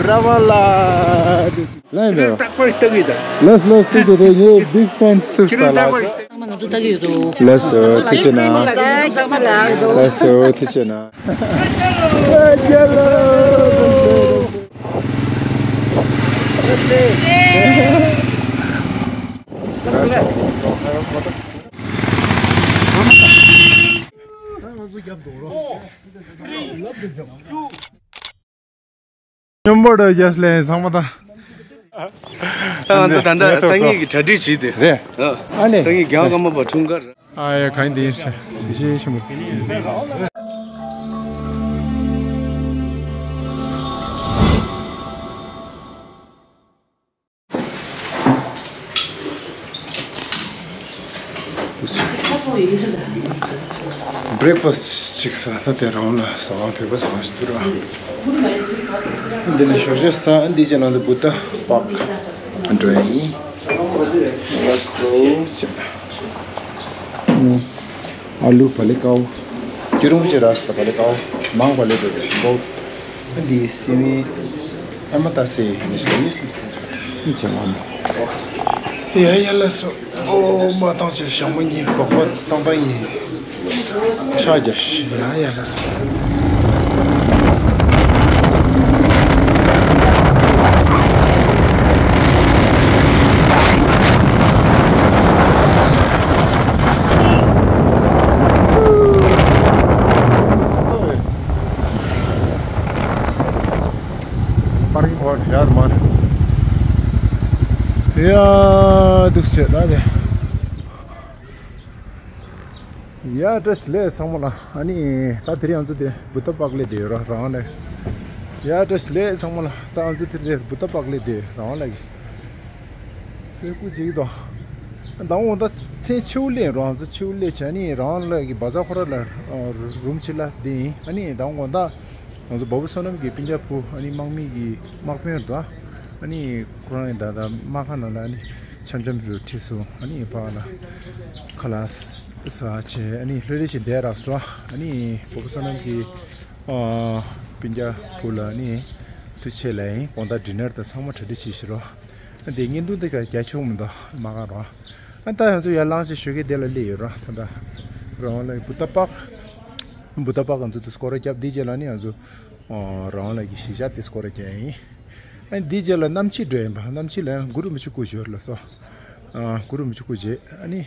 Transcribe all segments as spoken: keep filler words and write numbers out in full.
ར་བ་ལ། ལན་རོ། རྟག་པར་ལྟ་གི་ད། ལགས་ལགས། ཐུགས་རྗེ་ཆེ། ངའི་big fans ཐུགས་ཁྱེད་རང་རྟག་པར་ལྟ་གི་ཡོད་དོ། ལགས་སོ། ཐུགས་རྗེ་ཆེ་གནང་། ལགས་སོ། ཐུགས་རྗེ་ཆེ་གནང་། སྙོམས་པོ་འགྲོ་རྒྱས་ལས་ཚང་མ་དང་། ད་ང་ཚོ་ད་ལྟ་སང་ཉིན་གྱི་གྲ་སྒྲིག་བྱས་ཏེ། རེད། ཨ་ལས། སང་ཉིན་རྒྱལ་བ་ཀརྨ་པ་འཁྲུངས་སྐར། ཨ་ཡ། གང་ཡིན་དེ་ཡིན་ཟེར་ཤེས་ཆེན་པོ། Breakfast ཅིག་ཟ། ད་དེ་རང་ལ་ཟ་བ་བོད་པ་ཟ་བ་ཞིག་འདུག་ར། འདི་ལ་ཞོར་ཞོར་ཟ། འདི་ཅན་ལ་འདི་བུ་ད་པག་འགྲོ་ཡིན། ལགས་སོ། ཨ་ལུ་བག་ལེབ་དཀར་པོ། རྒྱུ་རིང་པོ་ཅིག་རག་སོང་། བག་ལེབ་དཀར་པོ། མང་བག་ལེབ་དེ་ཞིམ་པོ། ཨ་འདི་སི་མི་ཨ་མ་ད་སི་ནི་ཞིམ་པོ་ཡིན་སེམས་སོང་། ཅེ་མ་མ། ཡ་ཡ་ལགས་སོ། ཨོ་མ་བཏང་ཆེ། ཞྭ་མོ་གཉིས། སྦག་སྦག་བཏང་བཏང་ཡིན། ཕྱག་རྒྱ་ཤི། ཡ་ཡ་ལགས་སོ། པར་ཀིང་ཁོར་ཡར་མར། ཡ་འདུག་བྱས་ད་དེ། ཡ་བཀྲ་ཤིས་བདེ་ལེགས་ཚང་མ་ལ། ཨ་ནི་ད་དེ་རིང་ང་ཚོ་དེ་བུདྡྷ་པཱརྐ་སླེབས་བསྡད་ཡོད་ར། རང་ལ། ཡ་བཀྲ་ཤིས་བདེ་ལེགས་ཚང་མ་ལ། ད་ང་ཚོ་དེ་རིང་བུདྡྷ་པཱརྐ་སླེབས་བསྡད་ཡོད་ར། རང་ལ་གི་དཔེ་སྐུ་གཅིག་དང་། ད་འོ་ད་མཚན་མཆོད་སླེབས་ར། ང་ཚོ་མཆོད་སླེབས་བྱས་ནི་རང་ལ་གི་བ་ཛ་ཁོ་ར་ལ་རུམ་ཅིག་ལ་བསྡད་ཡིན། ཨ་ནི་ད་འོ་ད་ང་ཚོ་བ་བུ་བསོད་ནམས་ཀྱི་སྤུན་ཀྱག་བུ། ཨ་ནི་དམག་མི་གི་དམག་དཔོན་རེད། ཨ་ནི་ཁོ་རང་ཡིན་ད། ད་དམག་ཁང་ནང་ལ་ཨ་ནི་འཆམ་འཆམ་རུ་ཁྲིད་སོང་། ཨ་ནི་ཕར་ལ་ཁ་ལག་ཟ་བྱས། ཨ་ནི་ལྷོད་ལྷོད་བྱས་བསྡད་རག་སོང་། ཨ་ནི་བ་བུ་བསོད་ནམས་ཀྱི་ཨ་སྤུན་ཀྱག་བུ་ལ་ཨ་ནི་ཐུགས་རྗེ་ཆེ་ལབ་ཡིན། དགོང་དག་ཌི་ནར་དང་ཚང་མ་གྲ་སྒྲིག་བྱས་ཤག་ར། ཨ་དེ་བརྙན་ཐུང་དེ་ག་རྒྱ་ཆེ་མི་འདུག་མ་ག་ར། ཨ་ད་ང་ཚོ་ཡར་ལངས་བྱས་ཞོགས་ཀས་དེ་ལ་སླེབས་ཡོད་ར། ད་ད་རང་ལ་བུདྡྷ་པཱརྐ་བུདྡྷ་པཱརྐ་ང་ཚོ་དེ་སྐོར་ར་བརྒྱབ། དེའི་རྗེས་ལ་ནི་ང་ཚོ་ཨ་རང་ལ་གི་གཞིས་ཆགས་དེ་སྐོར་ར་བརྒྱབ་ཡིན། ཨ་དེའི་རྗེས་ལ་གནམ་ཕྱི་འགྲོ་ཡིན་པ། གནམ་ཕྱི་ལ་ཡང་གུ་རུ་རིན་པོ་ཆེ་སྐུ་ཞོར་ལ་སོ། ཨ་གུ་རུ་རིན་པོ་ཆེ་སྐུ་མཇལ། ཨ་ནི་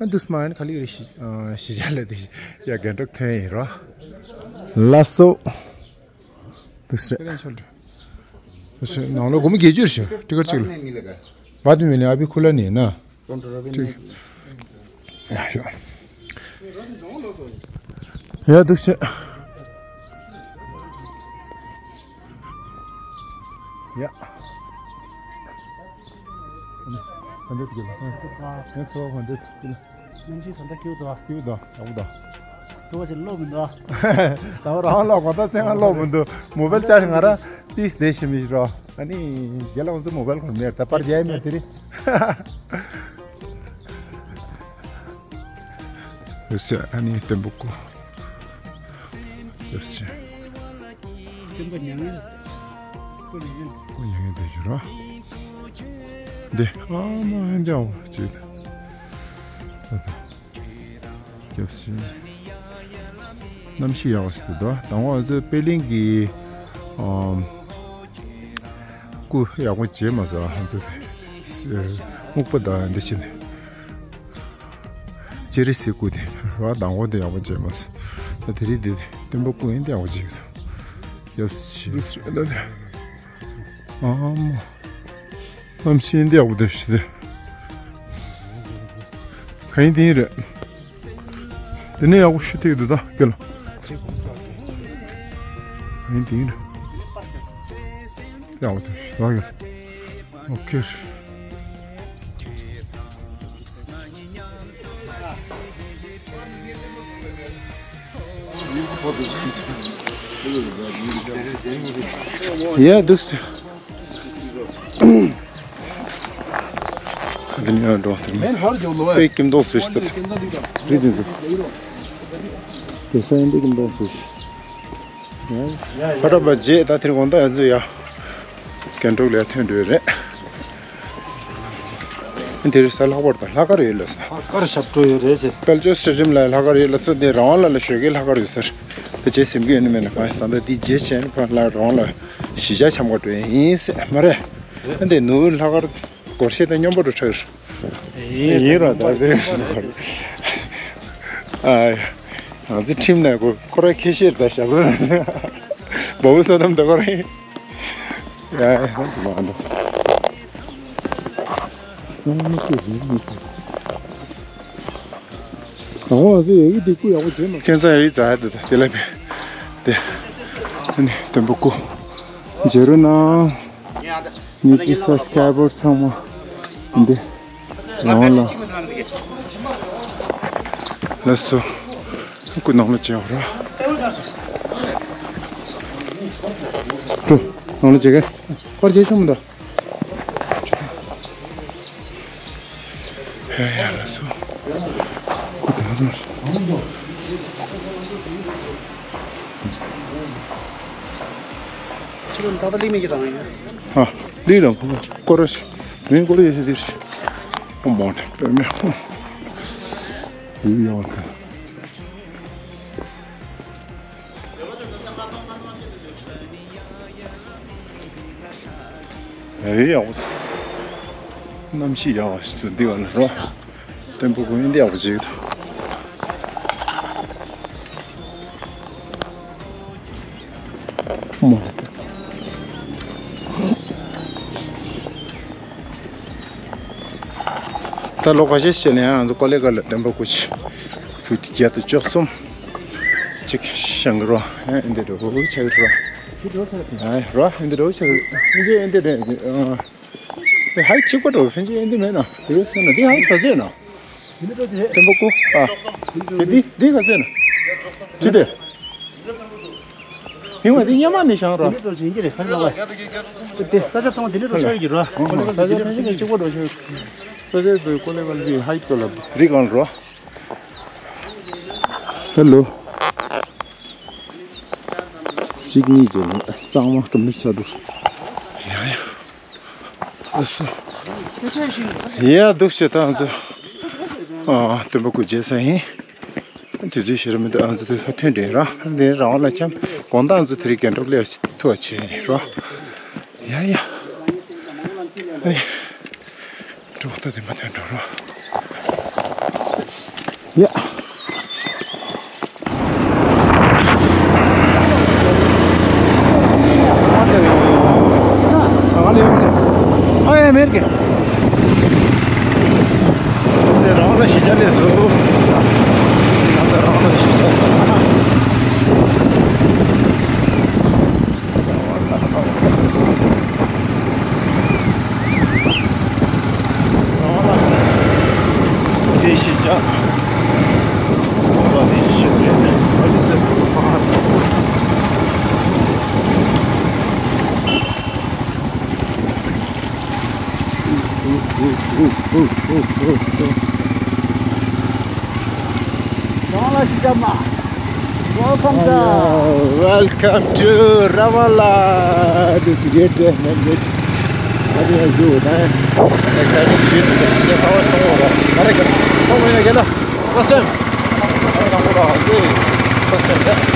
ཨ་འདུག་སེ་མ་ཡིན་ག་ལེར་གཞིས་ཨ་གཞིས་ཆགས་ལ་དེ་ཡ་རྒན་གྲོགས་ཐོན་ཡིན་ར། ལགས་སོ། འདུག་སེ་རེད། ནང་ལོ་སྒོར་མོ་བརྒྱད་ཅུ་རེད་ཤག་ཊི་ཀེཊ་གཅིག་ལ། बाद में मिलेंगे, अभी खुला नहीं है ना। ठीक। ཡ་ཤོག་ཡ་འདུག་སེ། ཡ། hundred kilo. Next one hundred kilo. གནམ་གཤིས་ད་ལྟ་སྐྱིད་པོ་འདུག་ཨ། སྐྱིད་པོ་འདུག་ཡག་པོ་འདུག་དུ་བ་ཅིག་ལོག་མི་འདུག་ཨ། ད་རང་ལོག་གོ། ད་ཚེ་ང་ལོག་མི་འདུག་མོ་བེལ་ཅར་ང་རང་ཏིས་དེ་ཤི་མི་རོ། ཨ་ནི་རྒྱལ་ལ་ང་ཚོ་མོ་བེལ་ཁོ་མེད། ད་པར་རྒྱལ་མེད་དེ་རེད། ཨ་ནི་ཏེམ་པོ་ཀུ། ཡོད་ཤག་སྟོན་པ་མྱ་ངན། སྐུ་མྱ་ངན། སྐུ་མྱ་ངན་དེ་ཞུ་རོགས། འདི་ཨ་མ་ཧན་ཅང་བ་ཅིག་སྐྱབས་སུ། གནམ་གཤིས་ཡག་པོ་ཞིག་འདུག་དང་པོ་ང་ཚོའི་པེ་ལིང་གི་ཨམ། སྐུ་ཡག་པོ་མཇལ་མ་སོང་། ང་ཚོ་སྨུག་པ་དང་འདི་བྱས་ནས། ཅེ་རི་སི་སྐུ་དེ་ར། དང་པོ་དེ་ཡག་པོ་མཇལ་མ་སོང་། ད་དེ་རིང་དེ་སྟོན་པ་སྐུ་ཡིན་དེ་ཡག་པོ་མཇལ་གྱི་འདུག་ཡ་ཅི་ཨ་མ། གནམ་གཤིས་འདི་ཡག་པོ་འདུག་ཞེས་ཏེ། ག་ཡིན་དེ་ཡིན་རེད། དེ་ནས་ཡག་པོ་ཞུ་ཐིག་འདུག་ད་སྐྱོ་ལ། ག་ཡིན་དེ་ཡིན་རེད། ཡག་པོ་འདུག་ཞེས་ལ་ཡོད། ཨོ་ཁེ། ཡ་འདུག་སེ། འདི་ནི་འགྲོ་ཐུབ་མེད། དཔེ་ཀིམ་དོག་སུ་ཞིག་ཏུ་རེད་འདུག་དེ་ས་ཡིན་འདི་ཀིམ་དོག་སུ་ཞིག་ཕ་ཏྲ་པ་རྗེས་ད་དེར་དགོང་དག་ཡ་འཛུལ་ཡ། རྒྱན་དྲུག་ལ་ཐོན་འགྲོ་ཡི་རེད། འདིར་ས་ལྷག་པར་དུ་ལྷག་དཀར་ཡོད་ལ་ས། ལྷག་དཀར་ཞབས་བྲོ་ཡོད་རེད་ཟེར། དཔལ་འབྱོར་སྲིད་ཁྲིམས་ལ་ལྷག་དཀར་ཡོད་ལ་ས། འདི་རང་དབང་ལ་ལ་ཞོགས་ཀས་ལྷག་དཀར་ཡོད་ཟེར། དེ་རྗེས་ཟིན་གྱི་ཡོད་ནི་མེད་ན་གང་ཞིག་ད་ལྟ་འདི་རྗེས་བྱས་ཕར་ལ་རང་དབང་ལ་གཞིས་ཆགས་འཆམ་ག་འགྲོ་ཡིན་ཟེར་མ་རེད། འདི་ནུ་ལྷག་དཀར་སྒོར་གཞས་དང་མཉམ་པོ་འགྲོ་ཁྲག་ཡིན་ར་ད་དེ། ཨ། ང་ཚོ་ཁྲིམས་ནས་ཁོ་ཁོ་ར་ཁེ་ཤེར་ད་ཞབས་ར། བ་བུ་བསོད་ནམས་ད་ཁོ་ར་ཡིན། ཡ་ཡ་མ་འདུག་ཨོ་ང་ཚོ་ཡ་གི་དེ་སྐུ་ཡག་པོ་བྱེད་མ། ཁྱེད་ཚོ་ཡ་གི་རྫ་ཡ་དེ་དེ་ལ་བས་དེ་ཨ་ནི་དོན་པོ་སྐུ་མཇལ་རོགས་གནང་། ངེད་ཀྱི་སབ་སི་ཀ་རའི་བར་ཚང་མ་འདི་རང་ལ་ལགས་སོ། སྐུ་ནང་ལ་བྱེད་འོ་ར། འགྲོ་ནང་ལ་བྱེད་ག་པར་བྱེད་ཆོག་མི་འདུག་ཧེ་ཡ་ལ་སོ། ཁུ་ད་རོ། ཁྱེད་རང་ད་ལྟ་ལི་མེ་གི་དང་ཡིན། ཨ། ལི་རང་ཁུ་ཀོ་ར་ཤི། མིན་ཀོ་ར་ཡེ་ཤི་དི་ཤི། ཨོ་མོ་ནེ་པེ་མེ། ཡི་ཡོང་ཐལ། ཨེ་ཡག་པོ་འདུག་གནམ་གཤིས་ཡག་པ་ཞིག་འདུག་འདི་བ་ལ་རོ། ཏེམ་པོ་ཀུ་ཨིན་འདི་ཡག་པོ་ཅིག་འདུག་མོ། ད་ལོ་ཁ་ཤས་ཤིག་ནས་ང་ཚོ་ཀོ་ལེ་ག་ལ་ཏེམ་པོ་ཀུ་ཆི་ཕུ་ཏི་བརྒྱ་དང་བཅུ་གསུམ་ཅིག་ཤང་གི་རོ། ཨེ་འདི་འགྲོ་ཆ་གི་རོ། ཨེ་རོ་འདི་འགྲོ་ཆ་གི་ཨིན་ཇི་ཨེ་འདི་འདྲ། ཨེ་ཧའི་གཅིག་པ་འགྲོ་ཕན་ཆད་ཨེ་འདི་མེད་ན་དེ་ག་སོང་ན་འདི་ཧའི་ག་ཚོད་ན། ཏེམ་པོ་ཀུ་ཨ། འདི་འདི་ག་ཚོད་ན། ཅི་དེ། ཧིང་བ་དེ་ཉི་མ་ནས་བཞག་རོ། དེ་ནས་འགྲོ་བཞིན་གྱི་རེད་ཁ་ལོ་བ། དེ་ས་ཆ་ཚང་མ་དེ་ནས་འགྲོ་ཆགས་ཀྱི་རོ། ཨོ་ས་ཆ་ཕན་ཆད་གཅིག་པོ་འགྲོ་ཆགས། ས་ཆ་དེ་ཀོ་ལེ་ག་ལ་བི་ཧའི་ཏོ་ལ་རི་གང་རོ། ཧེ་ལོ། གཅིག་གཉིས་བྱས་ནས་གཙང་མ་སྐམ་མི་ཆ་འདུག་ཡ་ཡ། ཨ་སོ། ཡ་འདུག་བྱས་ད་ང་ཚོ། ཨ་ཏེམ་པོ་ཀུ་མཇལ་ས་ཡིན། དུས་ཚོད་ཞེ་དྲག་མི་འདུག་ཨ་ཚོ་དུས་ཚོད་ཐོན་འདྲེན་ར། འདི་རང་ལ་འཁྱམ་དགོང་དག་ཨ་ཚོ་དེ་རིང་རྒྱན་དྲུག་སླེབས་ཐུབ་པ་བྱས་ར། ཡ་ཡ། ཨ་ནི། གྲོགས་ད་དེ་མ་ཐོན་འགྲོ་ར། ཡ། ཨ་ཡ་མེར་གེ། ཟེར་རང་ལ་ཤི་ཆ་ལས་སུ། ང་ཚོ་རང་ལ་ཤི་ཆ། དེ་ཤི་ཆ། ཁོང་ལ་དེ་ཤི་ཆ་དེ་ནས་ཨ་ཅེ་ཟེར་ཁོང་ཕ་ཧ། རང་ལ་ཤི་ཆ་མ། Welcome to Welcome to Ramallah. This is great day, man. Good. What do I do, man? Exciting shit. This is just how it's going. What is it? Oh, my God. First time. First time. Yeah.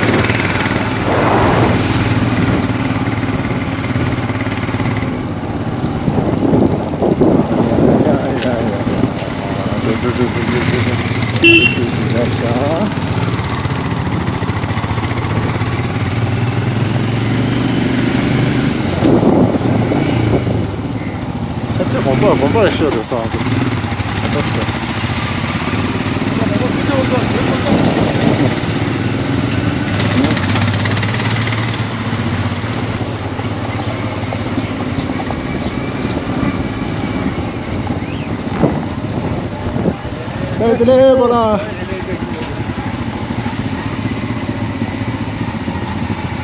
ས་ཆ་དགོན་པ་དགོན་པ་ཤོད་རེད་ས་འདུག་ཨེ་ཟེར་ལེ་པ་ལ།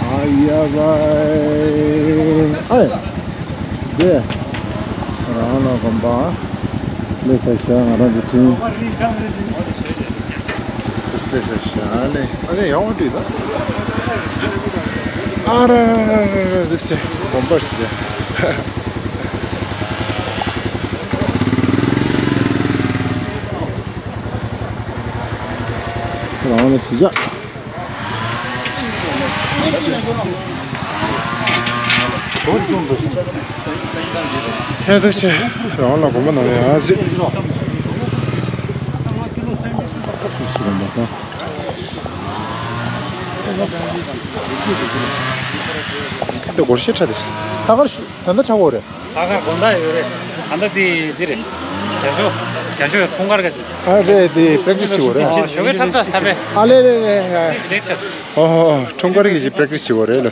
ཨ་ཡ་བའི་ཨེ། དེ། རང་ལ་དགོན་པ། ལས་ས་ཤ་ང་རང་ཚོ་ཁྲིམས། ལས་ས་ཤ་ལས། ཨ་ནི་ཡང་བ་དུས་ད། ཨ་ར་ར་ར་ར་ར་དེ་སེ་དགོན་པ་ཞིག་དེ། རང་ལ་གཞིས་ཆགས། ཧེ་ཐུགས་ཆེ། རང་ལ་དགོངས་པ་ནང་ཡང་ཟིག་སུ་རང་མ་ཁང་། འདི་སྒོར་གཞས་འཁྲབ་དེ། ལྷག་དཀར་ཞུ་ད་ལྟ་འཁྲབ་དགོས་རེད། ལྷག་དཀར་དགོང་དག་ཡོད་རེད། ད་ལྟ་དེ་འདི་རེད། རྒྱ་ཤོག་རྒྱ་ཤོག་འཁྲུངས་སྐར་ག་ཅིག་ཨ་རེད། དེ་པེག་ཊིས་བྱེད་དགོས་རེད། ཞོགས་ཀས་འཁྲབ་ཚར་ཚར་རེད། ཨ་ལེ་ལེ་ལེ། དེ་ལེགས་ཆ། ཨོ་ཧོ་ཧོ། འཁྲུངས་སྐར་གྱི་ཅིག་པེག་ཊིས་བྱེད་དགོས་རེད་ལ།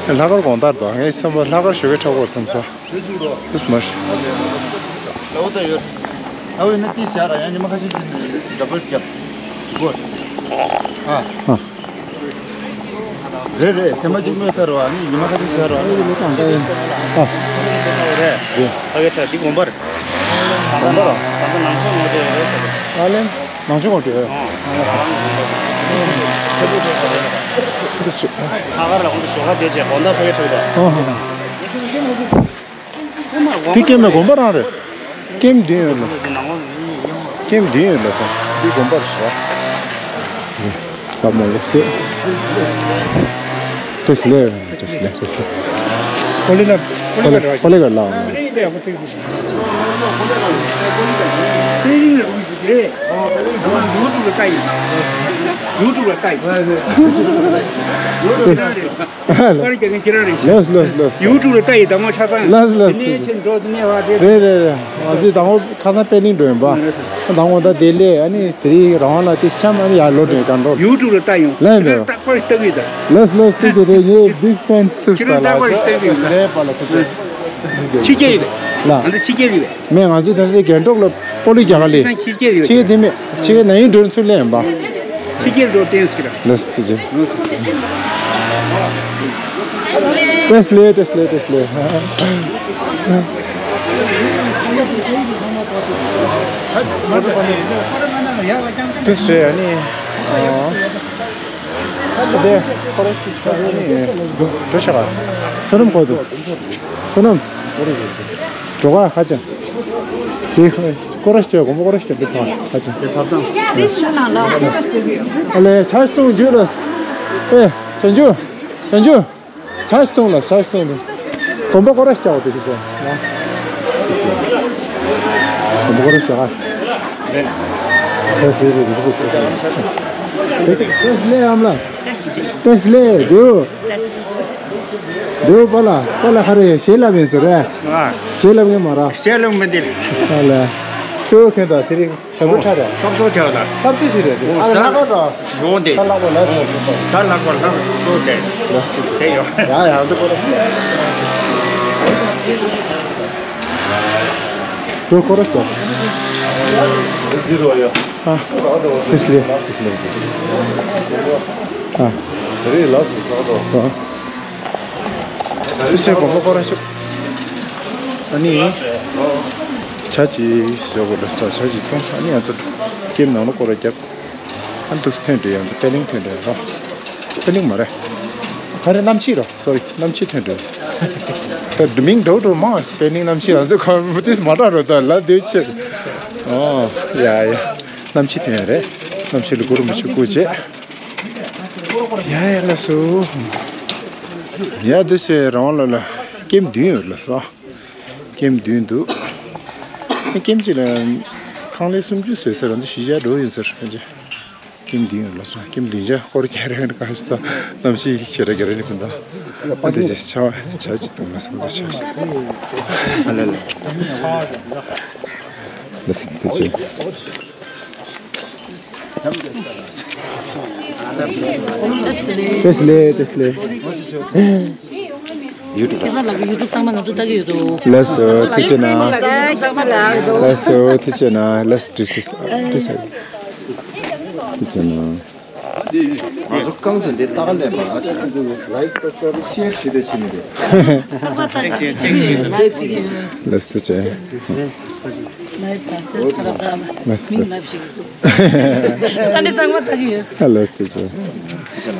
ལྷག་དཀར་དགོང་དག་དང་ངའི་བསམ་པ་ལྷག་དཀར་ཞོགས་ཀས་འཁྲབ་དགོས་བསམ་ས། ལགས་མར། ལའོ་ད་ཡོད། ལའོ་ཡིན་ན་ཏི་ཤ་ར་ཡང་ཉི་མ་ཁ་ཤས་ཀྱི་ཌ་བལ་རྒྱབ། གོ། ཨ། ཨ། རེད་རེད། ཐེངས་མ་གཅིག་སྨོས་ཚར་བ་ནི་ཉི་མ་ཁ་ཤས་ཤར་བ་ནི་ལོ་གང་ད་ཡིན། ཨ། རེད། རེད། ཕ་གི་ཁྲ་འདི་དགོན་པར། དགོན་པར། ད་ལྟ་ནང་ཆོས་ངོ་སྤྲོད་རེད་ཟེར། ཨ་ལེ། ནང་ཆོས་ངོ་སྤྲོད། ཨ། ཨ་ཁར་ལ་ཁོང་ཚོ་ཞོགས་ཁ་བསྡད་བྱས་དགོང་དག་ཕ་གི་ཁྲ་གི་ད། ཨ། དེ་ཀེམ་མའི་དགོན་པ་རང་རེད། ཀེམ་བདུན་ཡོད་ལ། ཀེམ་བདུན་ཡོད་ལ་ས། འདི་དགོན་པ་རེད་ཤག་ས་མོ་ལོ་སྟེ། བཀྲ་ཤིས་བདེ་ལེགས། བཀྲ་ཤིས་བདེ་ལེགས། བཀྲ་ཤིས་བདེ་ལེགས། ཀོ་ལི་ན་ཀོ་ལི་ན་ཀོ་ལི་ག་ལ། ཡུ་ཊུབ་ལ་ལྟ་ཡིན། ཡུ་ཊུབ་ལ་ལྟ་ཡིན། ཡུ་ཊུབ་ལ་ལྟ་ཡིན། པར་རྒྱག་མཁན་ཁྱེད་རང་རེད་ཤག་ལགས་ལགས་ལགས། ཡུ་ཊུབ་ལ་ལྟ་ཡི་དང་པོ་ཆ་ཚང་། ལགས་ལགས། དེ་ནས་ཁྱེད་འགྲོ་དེ་ནས་བ་དེ། རེད་རེད་རེད། ང་ཚོས་དང་པོ་ཁ་སང་པད་གླིང་འགྲོ་ཡིན་པ། དང་པོ་ད་དེ་ལས་ཨ་ནི་དེ་རིང་རང་དབང་ལ་དེ་ཆམ་ཨ་ནི་ཡར་ལོ་འདྲེན་ག་འགྲོ། ཡུ་ཊུབ་ལ་ལྟ་ཡོང་། ལགས་ཁྱེད་རང་རེད། རྟག་པར་ལྟ་གི་ད། ལགས་ལགས། དེ་ཚོ་དེ་ངའི་བིག་ཕེན་སི་ཐུག་ཁྱེད་རང་ལ་རྟག་པར་ལྟ་གི་ཡོད་ད། ལགས་པ་ལ་དེ་ཚོ། ཕྱི་རྒྱལ་ཡིན་པས། ལགས། ང་ཚོ་ཕྱི་རྒྱལ་ཡིན་པས། མེད། ང་ཚོ་ད་ལྟ་རྒྱང་སྒྲོག་ལ་སྤོ་ལོ་རྒྱག་ག་ལས། ཕྱི་རྒྱལ་ཡོད། ཕྱི་རྒྱལ་དེ་མེད། ཕྱི་རྒྱལ་ན་ཡིན་འགྲོ་ཚུར་ལེན་པ། ཕྱི་རྒྱལ་འགྲོ་བསྟན་སྲིད་ལ། ལགས་ཐུགས་རྗེ་ཆེ། བཀྲ་ཤིས་བདེ་ལེགས། བཀྲ་ཤིས་བདེ་ལེགས། བཀྲ་ཤིས་བདེ་ལེགས། བཀྲ་ཤིས་བདེ་ལེགས། ཨ་ནི། དེ་ཁོ་རེ་ཁྱེད་ནི་འགྲོ་ཤག་ག་བསོད་ནམས་ཁོ་དུ། བསོད་ནམས། འགྲོ་ག་ཧ་ཅང་། དེ་ཁོ་ར་ཤི་ཅོ་གོམ་པ་ཁོ་ར་ཤི་ཅོ་འགྲོ་ཤག་ཧ་ཅང་། ཨ་ལེ་ཆ་ཤི་ཏོང་འཇུ་ལ། ཨེ་ཆ་འཇུ། ཆ་འཇུ། ཆ་ཤི་ཏོང་ལ། ཆ་ཤི་ཏོང་དུ། གོམ་པ་ཁོ་ར་ཤི་ཅོ་དེ་ཤི་ཏོང་། གོམ་པ་ཁོ་ར་ཤི་ཅོ་ག་བཀྲ་ཤིས་བདེ་ལེགས། ཨམ་ལགས། བཀྲ་ཤིས་བདེ་ལེགས། དེའུ། དེའུ་པ་ལགས། པ་ལགས་ཧ་རེ་ཞལ་ལབ་ཡིན་ཟེར་རེད། ཞལ་ལབ་མཁན་མ་རེད། ཞལ་ལབ་མི་འདི། ཨ་ལས། ཁྱོད་མཁན་དང་དེ་རིང་ཞབས་བྲོ་འཁྲབ་རེད། ཐབ་ཚོ་ཆགས་ལ། ཐབ་ཚོ་ཞིག་རེད། ཨ་ལགས་པ་རོ། འོ་དེ། ས་ལགས་པ་ལགས་སོ། ས་ལགས་པ་ལགས་སོ་བྱས། དེ་ཡོད། ཡ་ཡ་ཚོ་ཁོ་རེ། ཁོ་ཁོ་རེ་ལྟོས། འདི་རོ་ཡ། ཨ། དེ་སླེ། དེ་སླེ། ཨ། རེད་ལགས་སོ། ཨ། དེ་སླེ་གོང་པོ་ཁོ་ར་ཤོག་ཨ་ནི། ཇ་ཅིག་བཟོ་དགོས་ལ་ས་ཇ་ཅིག་འཐུང་། ཨ་ནི་ང་ཚོ་ཀེམ་ནང་ལ་སྐོར་ར་བརྒྱབ། ཨ་ནི་འདུག་སེ་ཐོན་འདྲ། ཡང་ཚོ་པད་གླིང་ཐོན་འདྲ་ར། པད་གླིང་མ་རེད། ག་རེ་གནམ་ཕྱི་རོ། སོ་རི། གནམ་ཕྱི་ཐོན་འདྲ། ད་མིང་འགྲོ་འགྲོ་མང་པད་གླིང་གནམ་ཕྱི། ང་ཚོ་ཁ་མུ་ཏིས་མ་འདྲ་རོ། ད་ལ་དེ་ཆེ། ཨོ་ཡ་ཡ། གནམ་ཕྱི་ཐོན་རེད། གནམ་ཕྱི་ལ་གུ་རུ་མི་ཆུ་སྐུ་བྱེད། ཡ་ཡ་ལགས་སོ། ཡ་འདུག་སེ་རང་ལ་ལ་ཀེམ་བདུན་ཡོད་ལགས་སོ། ཀེམ་བདུན་འདུག་ཀེམ་གཅིག་ལ་ཁང་ལེ་སུམ་ཅུ་བཟོས་ཟེར། ང་ཚོ་གཞིས་ཆགས་འགྲོ་ཡིན་ཟེར། ཀེམ་བདུན་ཡོད་ལགས་སོ། ཀེམ་བདུན་ཆ་སྐོར་རྒྱག་རེད། ག་ས་གནམ་གཤིས་ཁྱེད་ར་ག་རེ་ནི་ཕུན་ད། ཨ་འདི་ཅི་ཆ་ཆ་ཅི་འདུག་ན་སང་ཚོ་ཆ་ཨ་ལ་ལ། ལགས་སོ་འདི་ཅི། བཀྲ་ཤིས་བདེ་ལེགས། བཀྲ་ཤིས་བདེ་ལེགས། ཁྱེད་ཚོ་ལ་གི་ཡུ་ཊུབ་ཚང་མ་ང་ཚོ་ལྟ་གི་ཡོད་དོ། ལགས་སོ་ཐུགས་རྗེ་ཆེ་གནང་། ལགས་སོ་ཐུགས་རྗེ་ཆེ་གནང་། ལགས་སོ་ཐུགས་རྗེ་ཆེ་གནང་། ཐུགས་རྗེ་ཆེ་གནང་། ང་ཚོ་རྐང་ཚོད་འདི་ལྟ་ག་ལེན་པ། ང་ཚོ་ཁྱེད་ཚོ་ལའིག་སབ་སི་ཀ་རབ་ཤེར་བྱེད་འདོད་བྱེད་མི་འདུག་ལགས་སོ་ཐུགས་རྗེ་ཆེ། ལགས་སོ་ཐུགས་རྗེ་ཆེ། ལགས་སོ་ལགས་སོ། ས་གནས་གཙང་མ་ལྟ་གི་ཡོད། ལགས་སོ་ཐུགས་རྗེ་ཆེ།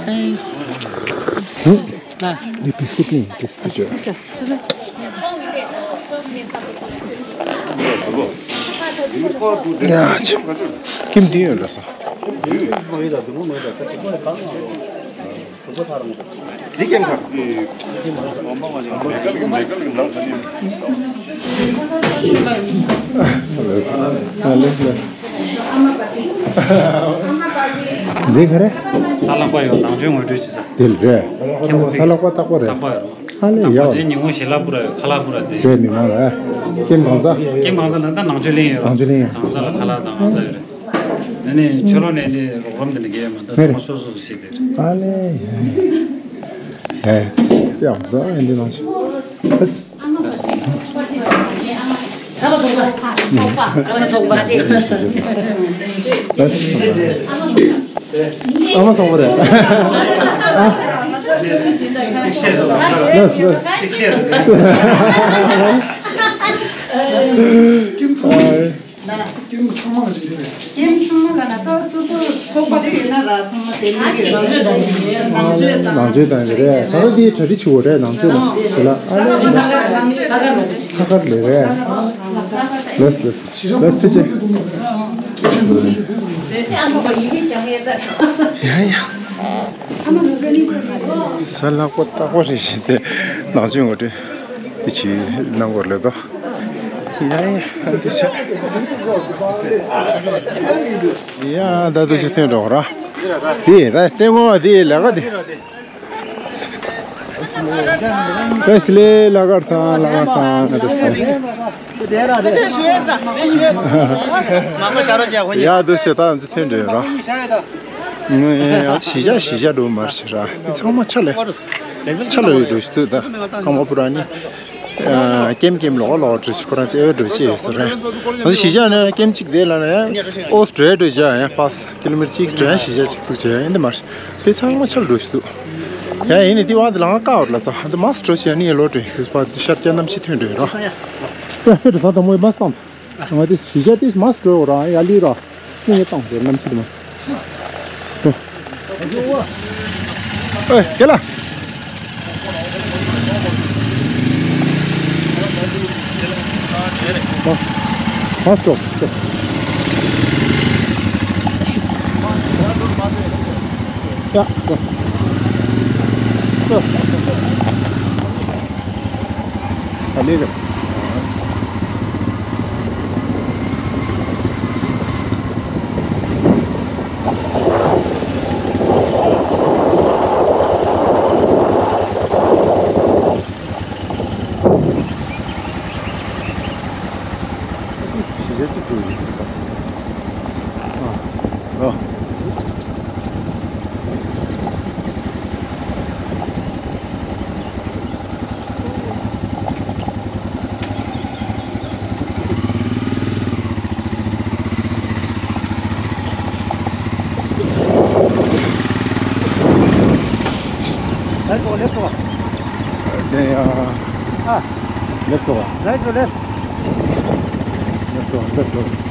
ཨ། འདི་བིས་ཀུད་ནི་ཏེས་ཏུ་བྱོས། ཡ་ཆ། ཀིམ་དུ་ཡོད་ལ་ས། འདི་ཀེམ་ཁ། འདི་ག་རེ། ས་ལག་པ་ཡོད་ནང་ཆོས་ངོ་སྤྲོད་བྱེད་ས། དེ་ལ་རེད། ཁྱེད་མོ་ས་ལག་པ་རྟག་པ་རེད། རྟག་པ་ཡོད། ཨ་ལེ་ཡ། ཁོ་ཚོའི་ཉིན་མོ་ཞལ་ལག་པུ་ར་ཁ་ལག་པུ་ར་དེ། རེད་མི་མང་རེད། ཀེམ་གང་ཚ། ཀེམ་གང་ཚ་ལ་ད་ནང་ཆོས་གླིང་ཡོད། ནང་ཆོས་གླིང་ཡོད། གང་ཚ་ལ་ཁ་ལག་དང་གང་ཚ་ཡོད་རེད། ཨ་ནི་ཆོས་ལོ་ནས་ནི་རོགས་རམ་དེ་ནི་གེ་ཡོད་མ་ད་ཚང་མ་སོ་སོ་སོ་ཞིག་དེ་རེད། ཨ་ལེ་ཡ། ཡ་ཡ་ཡ་འདི་ནང་ཆོས། ཨ་མ་ཚོགས་པ་རེད། ཨ། ལགས་ལགས། ཀེམ་ཚང་མ། ཀེམ་ཚང་མ་ལ་ཞིག་རེད། ཀེམ་ཚང་མ་ལ་ན་ད་སོ་སོ་ཚོགས་པ་ཡོད་ན་ར་ཚང་མ་དེ་ནས་ཡོད། ནང་ཆོས་དང་རེད། ད་ལྟ་འདི་གྲ་སྒྲིག་བྱེད་དགོས་རེད། ནང་ཆོས་ལ་བྱེད་ལ་ཨ་ལ་ཁ་ཁར་ལས་རེད། ལགས་ལགས་ལགས་ཐུགས་རྗེ་ཆེ། ཡ་ཡ། ས་ལྷག་པ་རྟག་པ་རེད་ཞེས་ཏེ་ནང་ཆོས་ངོ་སྤྲོད་དེ་ཅིག་གནང་དགོས་ལོས་དོ། ཡ་ཡ་འདི་ཤ། ཡ་ད་དུ་ཅི་ཐོན་འགྲོ་ར། དེ་ད་ལྟད་མོ་བ་དེ་ལས་ཀ་དེ། བེ་སི་ལེ་ལ་གར་ཚང་ལ་གར་ཚང་ང་དུ་སོང་། ཡ་དུ་ཞེ་ད་ང་ཚོ་ཐོན་འདྲེ་ར། ངས་ཡ་གཞིས་ཆགས་གཞིས་ཆགས་འགྲོ་མར་ཕྱིན་ར། དེ་ཚང་མ་ཆ་ལེ། ཆ་ལེ་ཡོད་འགྲོ་ཞིག་ཏུ་ད་ཀ་མ་པུ་ར་ནི། ཀེམ་ཀེམ་ལོག་ལོག་འགྲོ་ཞིག་ཁོ་རང་ཚོ་ཨེ་འགྲོ་ཅི་ཡོད་ས་རེད། ང་ཚོ་གཞིས་ཆགས་ནས་ཀེམ་གཅིག་དེ་ལ་ནས་ཨོ་སི་ཀྲེ་ལི་ཡ་འགྲོ་བྱ་ཡ་ཕ་སི་ཀི་ལོ་མི་ཊར་གཅིག་འགྲོ་ཡ་གཞིས་ཆགས་གཅིག་ཏུ་བྱ་ཡ་ཡིན་དེ་མར། དེ་ཚང་མ་ཆ་ལེ་འགྲོ་ཞིག་ཏུ། ཡ་ཡིན་ནི་དེ་བ་དེ་ལ་ང་ཀ་བར་ལ་ཚ་ཧ་ཙི་མ་སི་འགྲོ་བྱ་ནི་ལོ་འགྲོ་དུས་པ་དེ་ཤར་སྐྱ་གནམ་ཕྱི་ཐོན་འགྲོ་ཡོད་ར། ཡ་ཕེ་འགྲོ་ད་དང་མོ་ཡི་མ་སི་བཏང་། ང་དེ་གཞིས་ཆགས་དེ་མ་སི་འགྲོ་ར་ཡ་ལི་ར། ངས་བཏང་ཟེར་གནམ་ཕྱི་དུ་མ། འགྲོ། ཨེ་རྒན་ལགས། མ་མ་འགྲོ། ཡ་འགྲོ། འགྲོ། ད་ལས་རེད། གཞིས་ཆགས་གཅིག་པུ་ཡིན་ཚུལ་དང་། ཨ། ཨ། ལེབ་ཀོ་ལེབ་ཀོ། དེ་ཡང་། ཨ། ལེབ་ཀོ། ལེབ་ཀོ་ལེབ། ལེབ་ཀོ་ལེབ་ཀོ།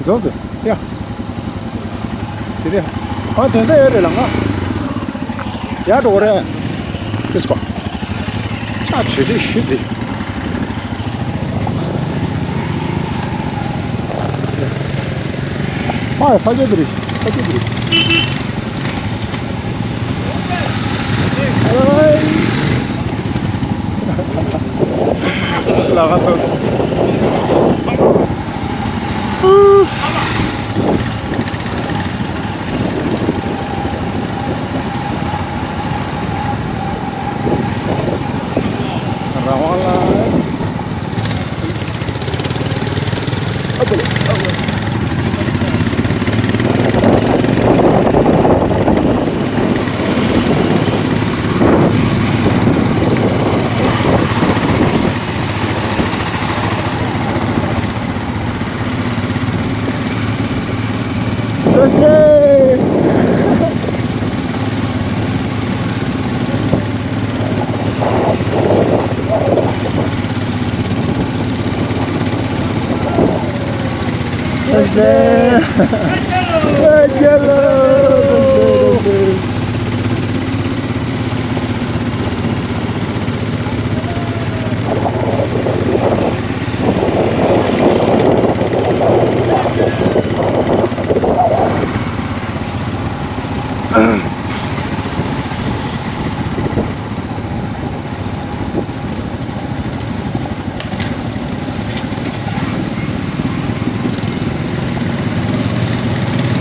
རྫོགས་སོང་། ཡ། དེ་རེད། ཨ་དོན་དག་ཡོད་རེད་ལ་ང་། ཡར་འགྲོ་གི་རེད། ལེཊ་གོ། ཅག་བྲེལ་བྲེལ་ཞུ་དེ། ཕ་ཕ་ཆེ་དེ་རེད། ཕ་ཆེ་དེ་རེད། ལ་ཁ་ཐོག་རང་དབང་ལ།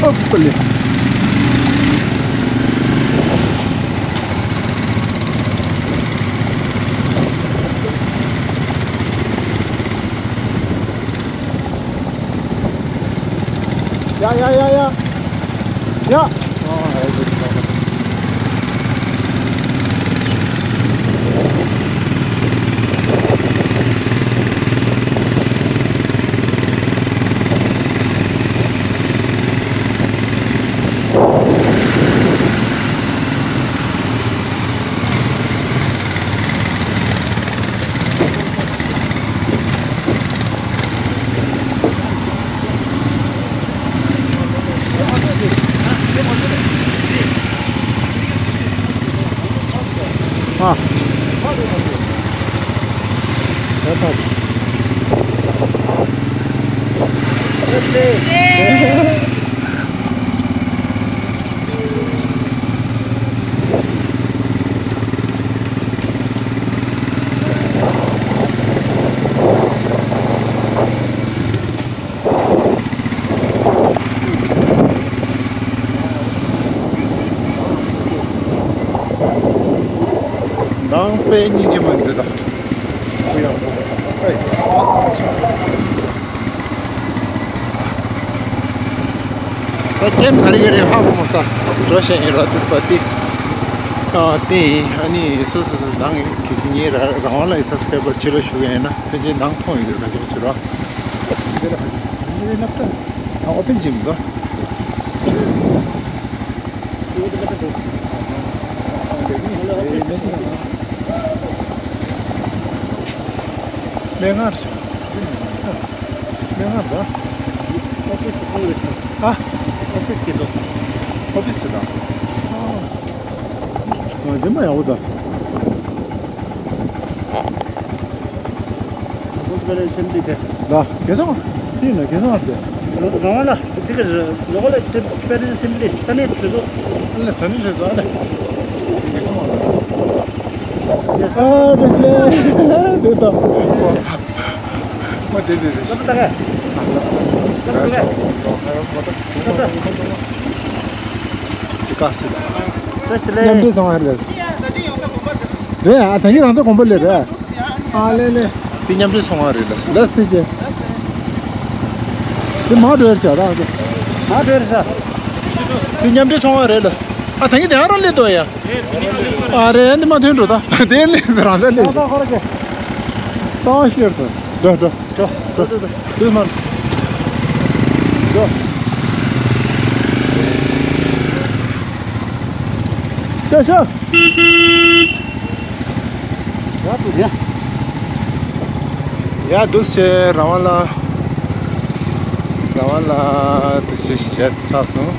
ཨོ་ཀོ་ལེ། ཡ་ཡ་ཡ་ཡ། ཡ། ཨ། ནང་པའི་སྙིང་རྗེ་མ་འདི་དང་། ཁུ་ཡག་པོ། ཨེ། ད་ཀེམ་ག་རེ་ག་རེ་ཧ་གོ་མ་ས། འགྲོ་བཞིན་ཡིན་ར་དུས་པ་ཏིས། ཨ་ཏེ་ཨ་ནི་སོ་སོ་སོ་ནང་གི་སི་ངའི་རང་དབང་ལ་ཡི་སབ་སི་ཀ་རའི་བར་ཕྱི་ལོགས་ཞུ་གི་ཡིན་ན་ཕན་ཆད་ནང་མཐོང་ཡོད་གི་ག་ཅིག་ཕྱི་རོ། འདི་ལ་ཧ་ཅིག་འདི་ལ་ལབ་ད། ཨ་ཨོ་པན་ཇིམ་གོ། སྨན་ངར་ཤག་སྨན་ངར་ར། ཨོ་ཕིས་ཚང་རེད་ཤག་ཨ། ཨོ་ཕིས་ཀྱི་འདུག་ཨོ་ཕིས་ཟེར་ད། ཨ། འདི་མ་ཡག་པོ་ད། ལོ་ཀལ་ཨེ་སེམ་བྷི་ལི་དེ། ལ། གེ་སོང་། དེ་ན་གེ་སོང་དེ། རང་དབང་ལ་དེ་ག་ལོ་ཀལ་ཨེ་སེམ་བྷི་ལི་ས་གནས་གྲོས་ཚོགས། ཨ་ལ་ས་གནས་གྲོས་ཚོགས་ཨ་ལ། གེ་སོང་། ཨ་དེ་སླེ། དེ་ད། མ་དེ་དེ་དེ། ལབ་ད་ག་ལབ་ད་ག་ལབ་ད་ག་དེ་ག་སི། བཀྲ་ཤིས་བདེ་ལེགས། མཉམ་འབྲེལ་ཚོང་ཁང་རེད། རེད་ཨ། ད་གིན་རང་ཚོ་དགོན་པ་ལས་རེད། ཨ་ལེ་ལེ། དེ་མཉམ་འབྲེལ་ཚོང་ཁང་རེད་ལ། ལ་སྟེ་ཅེ། དེ་མ་འགྲོ་ཡར་བྱ་ད་ང་ཚོ། མ་འགྲོ་ཡར་བྱ། དེ་མཉམ་འབྲེལ་ཚོང་ཁང་རེད་ལ། ཨ་ད་གིན་དེ་ཨ་རང་སླེབས་འདུག་ཡ། ཨ་རེད་འདི་མ་ཐོན་འགྲོ་ད། དེ་སླེབས་ཚེ་རང་ཚ་སླེབས་ཤག་ས་བ་སླེབས་སོང་། འགྲོ་འགྲོ། འགྲོ་འགྲོ་འགྲོ་འགྲོ། དུས་མར། འགྲོ། ཤ་ཤ། ཡ་འདུག་ཡ། ཡ་འདུག་སེ་རང་དབང་ལ། རང་དབང་ལ་འདུག་སེ་ཞལ་ཚར་སོང་།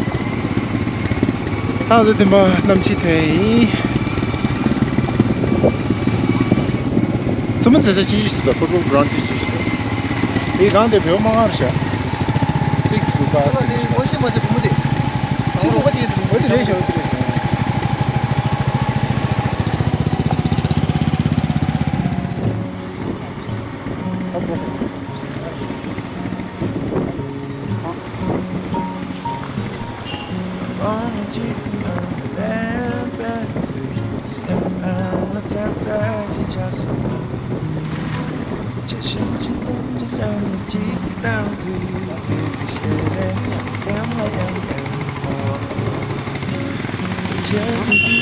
ཐང་ཚོ་དེ་མ་གནམ་ཕྱི་ཐོན་ཡིན། ཚོ་མི་ཚེ་ས་ཅི་ཞིག་ད་ཕུ་ཊི་བོལ་གི་རའུན་ཌི་ཅི་ཞིག་ད། ཨེ་གང་དེ་བེའུ་མ་ངར་ཤག་སིག་སི་བུ་ག་སིག་སི་ཤག་ཨོ་ཤེ་མ་ཚེ་བུ་མོ་དེ། ཕྱི་སུ་ཨོ་ཤེ་དེ་བུ་མོ་དེ་རེད་ཤག་སེམས་ནང་ལ་ཚ་ཚ་ཅིག་ཆགས་སོང་། ཆ་ཤས་ཅིག་གཏོང་རྒྱུ་བསམ་བློ་ཅིག་བཏང་དུས་དེ་གི་ཤེས་རེད། སེམས་ལ་ཡང་ཡང་མོ། ཆེ་གི་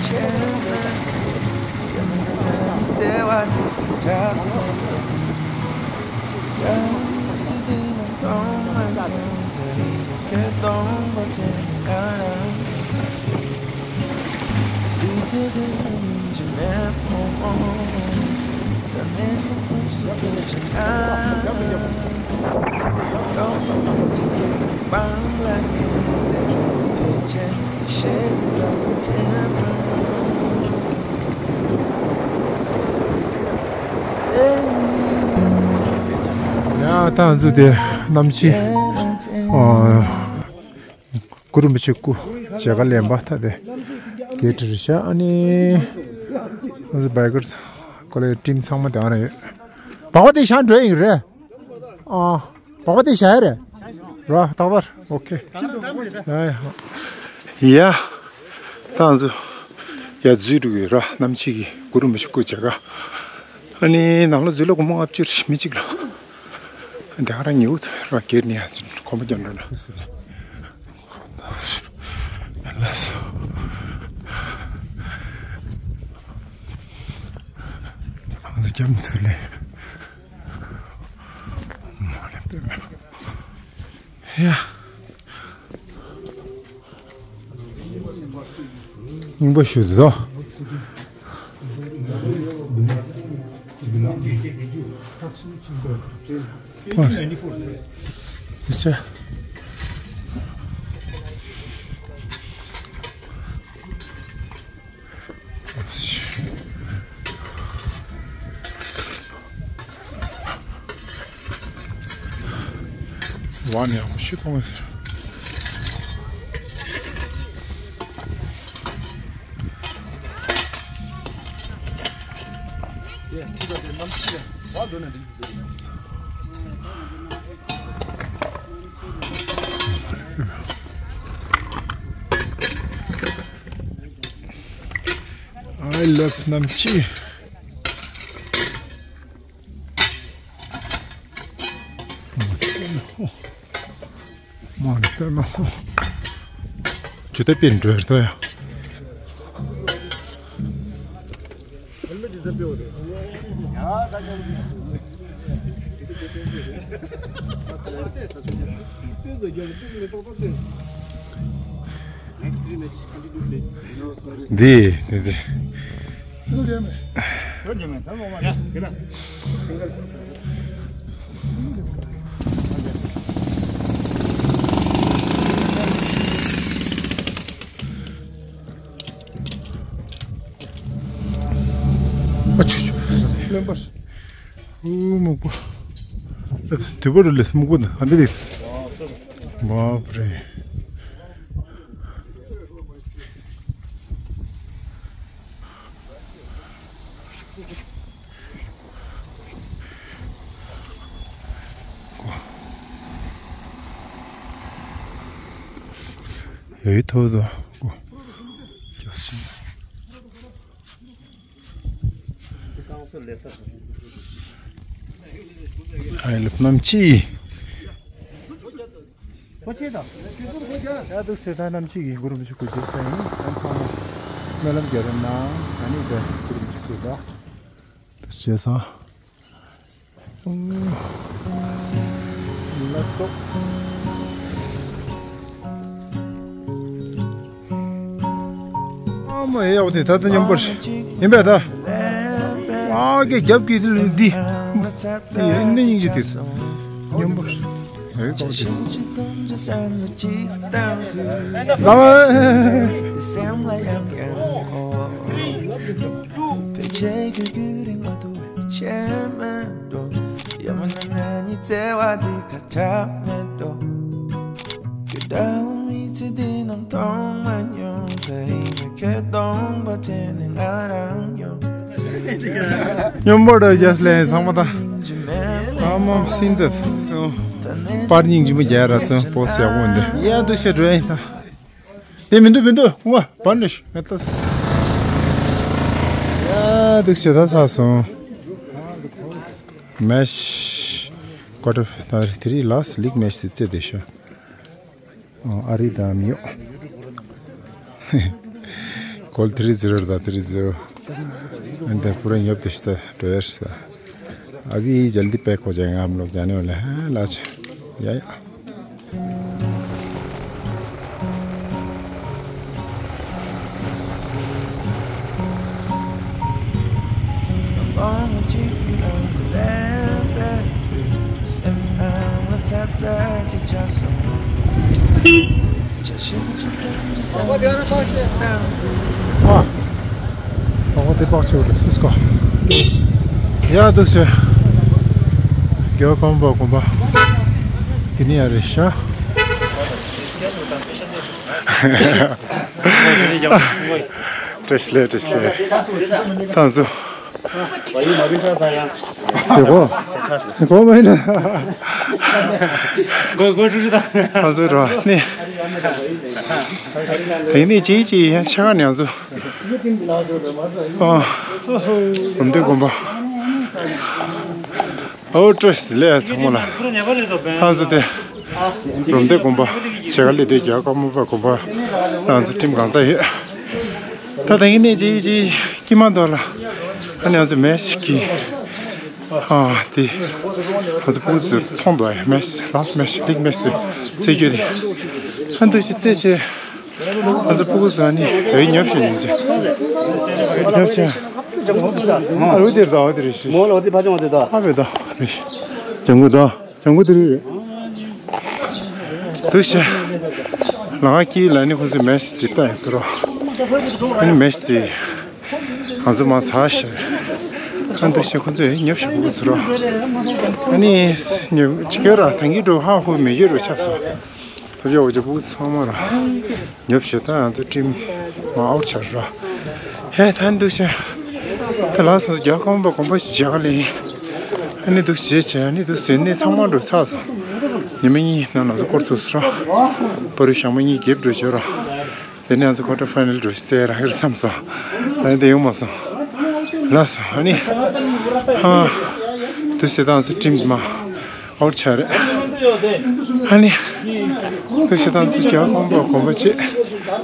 ཆེ་ན་ཡང་ན་ད་ནི་བརྩེ་བ་འདི་གི་ཆགས་ཡང་ཚེ་འདི་ནང་མཐོང་མ་མྱོང་དེ་ཡི་ཁྱད་ ཡ། ད་ང་ཚོ་དེ་གནམ་ཕྱི། ཨ། གུ་རུ་རིན་པོ་ཆེ་སྐུ་མཇལ་ཁ་ལེན་པ་ད་དེ་གེ་ཊི་རེད་ཤག་ཨ་ནི་ང་ཚོ་བྷའི་ཀར་ཀོ་ལེ་ཊིམ་ཚང་མ་དེ་ཨ་རེད། སྦག་སྦག་དེ་བཞག་འགྲོ་ཡིན་རེད། ཨ། སྦག་སྦག་དེ་བཞག་ཡ་རེད། ར་ཏག་ཏག་ཨོ་ཁེ། ཡ། ཡ། ད་ང་ཚོ་ཡར་འཛུལ་འགྲོ་གི་ར། གནམ་ཕྱི་གི་གུ་རུ་རིན་པོ་ཆེ་སྐུ་མཇལ་ཁ། ཨ་ནི་ནང་ལ་འཛུལ་ལ་སྒོར་མོ་ལྔ་བཅུ་རེད། མི་གཅིག་ལ། དེ་ག་རང་ཉེ་བོ་ར་སྒེར་ནས་ཡར་འཛུལ་ཁོམ་པ་རྒྱག་འགྲོ་ལ། ལགས་སོ། ང་ཚོ་རྒྱབ་འཛུལ་ལེ། ཡ། རྙིང་པ་ཞིག་འདུག་ཨ། ཨེ་ཅེ། ཝ་ནི་ཡག་པོ་ཞིག་མཐོང་ཡོད་ཟེར། I love Namchi. མ་ནི་པད་མ། ཇུ་ཏ་པིན་འགྲོ་ཡ། འདི་འདི་འདི། ཨ་ཆུ་ཆུ། རློན་པ། ཨུ་སྨུག་པོ། དུས་བབ་རུ་ལས་སྨུག་པོ་འདི་ཨ་འདི་རེད། བབ་རེད། ཡོད་ཐོག་ཏུ་སྐུ་སྐྱབས་སུ། ཨའི་ལབ་གནམ་ཕྱི། ཡ། འདུག་སེ་ད་གནམ་ཕྱི་གི་གུ་རུ་རིན་པོ་ཆེ་སྐུ་མཇལ་ས་ཡིན། ཨ་ཚང་མ་སྨོན་ལམ་རྒྱག་རོགས་གནང་། ཨ་ནི་ད་གུ་རུ་རིན་པོ་ཆེ་སྐུ་ད་འདུག་སེ་ས། ལགས་སོ། ཨ་མ་ཡག་པོ་དེ་ད་ལྟ་སྙོམས་པོ་ཡིན་པས་ད། ཨ་ཀེ་རྒྱབ་ཀྱི་འདི་འདི་སྙིང་རྗེ་དེ་སྙོམས་པོ། ཨེ་ཀོ་དེ། ལ། སྙོམས་པོ་འདྲ་རྒྱས་ལས་ཚང་མ་ད། ཨ་མ་སིན་ཏེ་སོང་། པར་སྙིང་རྗེ་མོ་རྒྱག་ར་སོང་། པོ་སི་ཡག་པོ་འདི། ཡ་འདུག་སེ་འགྲོ་ཡིན་ད། དེ་མི་འདུག་མི་འདུག་ངོ་བར་ནས་ངས་ལྟ་ས། ཡ་འདུག་སེ་ད་ཚར་སོང་། མེཆ་ཀོ་ཊར་ཕའི་ནལ་དེ་རིང་ལ་སི་ཊི་ལིག་མེཆ་དེ་རྩེ་བསྡད་ཤག་ཨ་རི་དང་མི་ཡོང་། གོལ་ཐི་རི་ཛི་རོ་དང་ཐི་རི་ཛི་རོ། ཨ་འདི་པུ་ར་ཉོབ་དེ་ཤི་ད་འགྲོ་ཡར་ཤི་ད། अभी जल्दी पैक हो जाएगा हम लोग जाने वाले हैं लाच। या या। ཨ། ཨོ་དེ་པག་ཆེ་བ་སིས་ཀོ། ཡ་འདུག་སེ། རྒྱལ་བ་ཀརྨ་པ་དགོན་པ། དེ་ནི་ཡ་རེད་ཤག། བཀྲ་ཤིས་བདེ་ལེགས། བཀྲ་ཤིས་བདེ་ལེགས། ཐང་ཚོ། དེ་གོ། དེ་གོ་མ་ཡིན་ན། གོ་གོ་ཧྲུ་ཧྲུ་དང་། ཐང་ཚོ་རོ་ནི། དེ་ནི་ཅི་ཅི་ཡང་ཆ་ག་ནས་ཚོ། ཨ། རུམ་བཏེག་དགོན་པ། ཨོ་བཀྲ་ཤིས་བདེ་ལེགས་ཚང་མ་ལ། ཐང་ཚོ་དེ། རུམ་བཏེག་དགོན་པ། བྱེ་ཁ་ལི་དེ་རྒྱལ་བ་ཀརྨ་པ་དགོན་པ། ང་ཚོ་ཁྲིམས་གང་ཚ་ཡོད། ད་ད་ཡིན་ནས་ཅི་ཅི་ཀྱི་མ་འདོར་ལ། ཨ་ནི་ང་ཚོ་མེ་ཤི་ཀི། ཨ་དེ། ང་ཚོ་ཕྲུ་གུ་ཚོས་མཐོང་འདུག་ཨ་མེ་ཤི་ལགས་མེ་ཤི་ལིག་མེ་ཤི་རྩེ་རྒྱུ་དེ། ཨ་འདུག་ཤི་རྩེ་ཆེ། ང་ཚོ་ཕྲུ་གུ་ཚོ་ནི་བོད་ཉོབ་ཤོད་ཡིན་ཅེ། ཉོབ་ཆེ། ཨ་རུ་དེར་དང་འོ་དེར་ཤི། མོ་ལ་འོ་དེ་ཕ་ཅང་འོ་དེ་དང་། ཨ་བེ་དང་རེ་ཤི། ལྗང་གུ་དང་། ལྗང་གུ་དེ་རེད། འདུག་ཤི། ལ་ང་ཀི་ལ་ནི་ཁོ་ཚོས་མེ་ཤི་དེ་ལྟ་ཡིན་ཟེར་རོ། ཨ་ནི་མེ་ཤི་དེ། ང་ཚོ་མ་ཚ་ཤི། ཨ་འདུག་ཤི་ཁོ་ཚོས་ཉོབ་ཤོད་ཁོ་ཚོ་རོ། ཨ་ནི་ཉོབ་ཅི་ཀེ་ར་ཐང་གི་འགྲོ་ཧ་ཧུ་མེ་ཡོད་རོ་ཆགས་སོ། ཐབས་ཡག་པོ་ཅིག་ཕྲུ་གུ་ཚང་མ་ར་ཉོབ་ཤོད། ད་ང་ཚོ་ཁྲིམས་མ་ཨའུ་ཆར་ར། ཧེ་ད་འདུག་ཤ། ད་ལགས་སོ་རྒྱལ་ཁམས་པ་དགོན་པ་ཞིག་བྱེད་ག་ལེ། ཨ་ནི་འདུག་བྱེད་བྱེད་ཨ་ནི་འདུག་ཟེར་ནས་ཚང་མ་འགྲོ་ཚར་སོང་། ཉི་མ་གཉིས་ནང་ང་ཚོ་སྐོར་ཐུབ་སོང་ར། པ་རུ་ཞག་མ་གཉིས་རྒྱབ་འགྲོ་བྱོས་ར། དེ་ནས་ང་ཚོ་ཀོ་ཊར་ཕའི་ནལ་འགྲོ་ཟེར་ར་ཧེར་བསམ་སོང་། ད་ནི་དེ་ཡོང་མ་སོང་། ལགས་སོ་ཨ་ནི། ཧ། འདུག་བྱེད་ད་ང་ཚོ་ཁྲིམས་མ། ཨའུ་ཆ་རེད། ཨ་ནི། དུ་ཞེ་དང་ཚིག་རྒྱག་ཁོང་པ་གོམ་པ་བྱེད།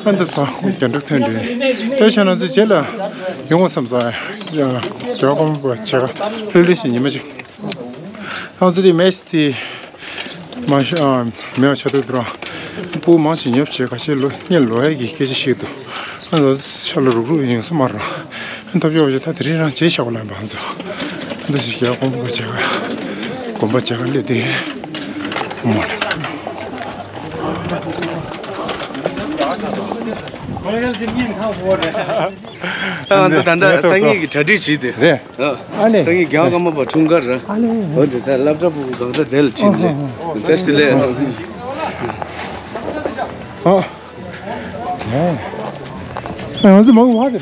ཨ་འདི་པ་ཁོང་རྒྱ་འབྲུག་ཐོན་འདྲེ། དེ་བྱས་ན་ཚོ་རྗེས་ལ། ཡོང་བ་བསམ་ས། རྒྱག་ཁོང་པ་བྱེད་ག་ལྷོད་ལྷོད་ཞིག་ཉི་མ་ཅིག་ཁོང་ཚོ་དེ་མེ་སི་མ་ཤ་མེ་བ་ཆ་དུ་དུ་ར། སྤུ་མང་ཞིག་ཉོབ་བྱེད་ག་ཤེད་ལོ་སྙེ་ལོ་ཡ་གི་སྐད་ཆ་ཞིག་འདུག་ཨ་ལོ་ཤ་ལོ་རུག་རུག་ཡིན་སོ་མ་ར། ཐོབ་ཡོད་ཅེས་ད་དེ་རིང་རང་བྱེད་བཞག་པ་ལ་བང་ཚོ། འདི་ཞིག་ཡག་དགོན་པ་བྱེད་ག་དགོན་པ་བྱེད་ག་སླེབས་དེ། མོ་ལ། ད་ང་ཚོ་ད་ལྟ་སང་ཉིན་གྱི་གྲ་སྒྲིག་བྱས་ཏེ། རེད། ཨ་ལེ། སང་ཉིན་རྒྱལ་བ་ཀརྨ་པ་འཁྲུངས་སྐར་ར། ཨ་ལེ། འོ་དེ་ད་སློབ་གྲྭ་ཕྲུ་གུ་གང་འདྲ་དེ་ལ་ཁྲིད་ནས། བཀྲ་ཤིས་བདེ་ལེགས། ཨ། ང་ཚོ་མང་བ་རེད།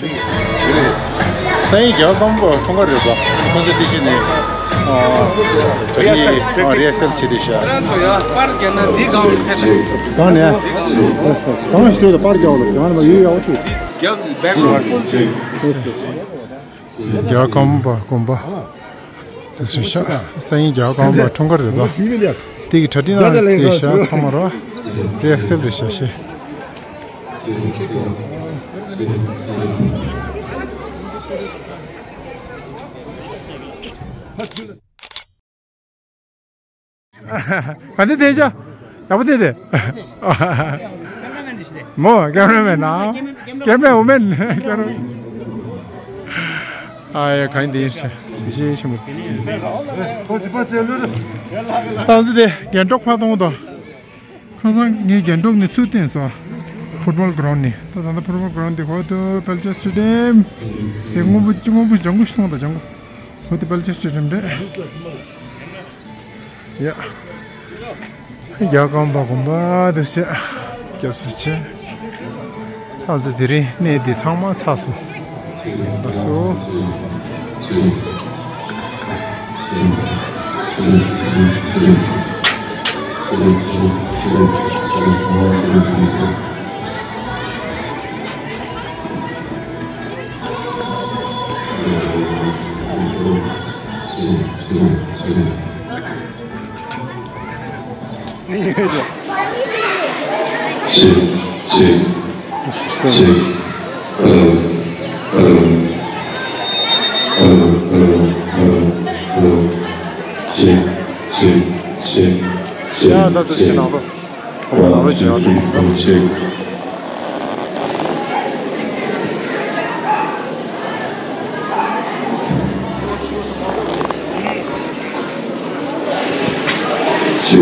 སང་ཉིན་རྒྱལ་བ་ཀརྨ་པ་འཁྲུངས་སྐར་རེད་པ། ཁོང་ཚོ་དེ་བཞིན་ནས། ཨ། ད་གིན་ཨ་རི་ཧར་སལ་བྱེད་དེ་ཤག་ཁྱེད་རང་ཚོ་ཡང་པར་རྒྱག་ན་འདི་གང་ལ་ཕེབས། གང་ནས། ལགས་ལགས། གང་ཞིག་ལ་པར་རྒྱག་ལ་གང་ལ་ཡོད་ཡོད་ཨོ་ཐུག་རྒྱག་བེག་ཧོལ་ཕུལ། ལགས་ལགས། རྒྱལ་བ་ཀརྨ་པ་དགོན་པ། དེ་སུ་ཤ། སང་ཉིན་རྒྱལ་བ་ཀརྨ་པ་འཁྲུངས་སྐར་རེད་པ། དེ་གི་གྲ་སྒྲིག་ནང་དེ་ཤ་ཚང་མ་རོ། རེ་ཨེག་སེལ་རེ་ཤ་ཤེ། ག་འདི་དེ་ཤ། ཡག་པོ་དེ་དེ། མོ་ཀེམ་ར་མེན་ན། ཀེམ་ར་ཝུ་མེན། ཨ་ཡ་གང་དེ་ཡིན་ཤ། སི་ཤེ་ཤེ་མོ། ཏང་ཙི་དེ་རྒན་གྲོགས་ཕ་གཏོང་དང་། ཁ་སང་ངས་རྒན་གྲོགས་ནས་ཚུར་བསྟན་སོང་། ཕུཊ་བོལ་གྷ་རོན་ཌི་ནས། ད་ད་ལྟ་ཕུཊ་བོལ་གྷ་རོན་ཌི་དེ་ཧོ་ཏོ་པལ་ཅར་སི་ཊེ་ཌི་ཡམ། དེ་སྔོན་པོ་སྔོན་པོ་ལྗང་གུ་ཞིག་སོང་། ད་ལྗང་གུ་ཧོ་ཏོ་པལ་ཅར་སི་ཊེ་ཌི་ཡམ་རེད། ཡ། རྒྱལ་བ་ཀརྨ་པ་དགོན་པ་དུ་བཤད། སྐྱབས་སུ་མཆི། ཐག་ཚོ་དེ་རིང་གནས་འདི་ཚང་མ་ཚར་སོང་། ལགས་སོ། ཡ་ད་དུ་ཕྱི་ནང་ལོ། ཁོ་མོ་ནང་ལོ་བྱེད་ཡག་ཐུག་ཡིན་ད། A